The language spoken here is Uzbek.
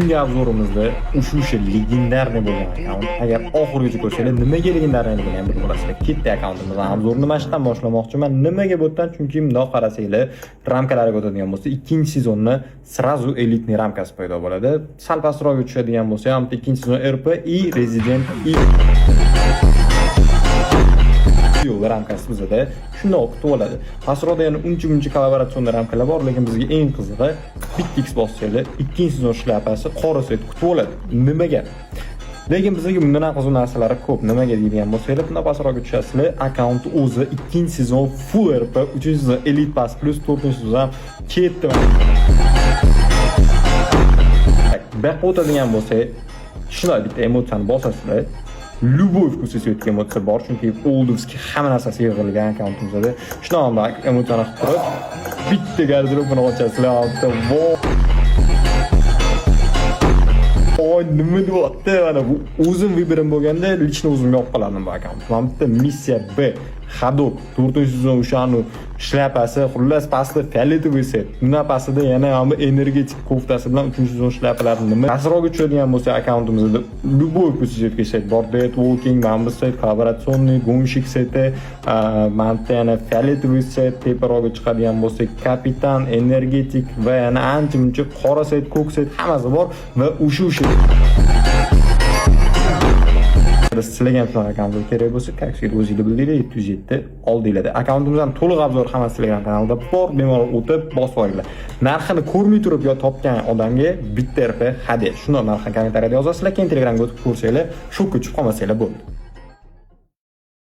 Bugungi обзор imizda o'sha легендарный bo'lgan akkaunt. Agar oxirigacha ko'rsanglar, nimaga легендарный ligini ham bilib olasizlar. Ketdi, akkauntimizdan обзор ni mana shu yerdan boshlamoqchiman. Nimaga bu yerdan? Chunki bundoq qarasanglar, ramkalariga o'tadigan bo'lsa, ikkinchi sezonni сразу элитный ramkasi paydo bo'ladi. Sal pastroqga tushadigan bo'lsa ham, ikkinchi sezon RP и Resident Evil ramkasi bizada shundoq kutib oladi. Pastroqda yana uncha-muncha коллаборационный ramkalar bor, lekin bizga eng qizig'i bitta X bossanglar, ikkinchi sezon shlyapasi qora svet kutib oladi. Nimaga? Lekin bizga bundan ham qiziq narsalari ko'p. Nimaga deydigan bo'lsanglar, bundan pastroqga tushasizlar, akkaunt o'zi ikkinchi sezon full RP, uchinchi sezon Elite Pass plus to'rtinchi sezon ham ketdi. Так, bu yoqqa o'tadigan bo'lsak, shunday bitta emotsiyani bosasizlar. Любой вкус и цвет ga emotsiya bor, chunki олдовский hamma narsasi yig'ilgan akkauntimizda. Shunday emotsiyani qilib turib, bitta garderobini ochasizlar, bitta voy, nima deyapti? Mana bu o'zim выбор im bo'lganda, лично o'zim yopib qolardim bu akkauntni. Mana bitta missiya B, ходок, to'rtinchi sezon o'shani shlyapasi, xullas, pastda фиолетовый set. Bundan pastida yana mana bu energetik koftasi bilan uchinchi sezon shlyapalari nima? Pastroqga tushadigan bo'lsa, akkauntimizda любой вкус и цвет ga set bor. Dead Walking, mana bu set, коллаборационный, гонщик seti, mana bitta yana фиолетовый set, teparoqga chiqadigan bo'lsak, kapitan, energetik va yana ancha muncha qora set, ko'k set, hammasi bor va o'sha sizlarga ham shunaqa akkauntlar kerak bo'lsa, как всегда, o'zinglar bildinglar, 707 oldinglarda. Akkauntimizdan to'liq обзор hammasi Telegram kanalida bor, bemalol o'tib bosib olinglar. Narxini ko'rmay turib yo topgan odamga bitta RP hadya. Shundoq narxini kommentariyada yozasizlar, keyin Telegramga o'tib ko'rsanglar, shokka tushib qolmasanglar bo'ldi.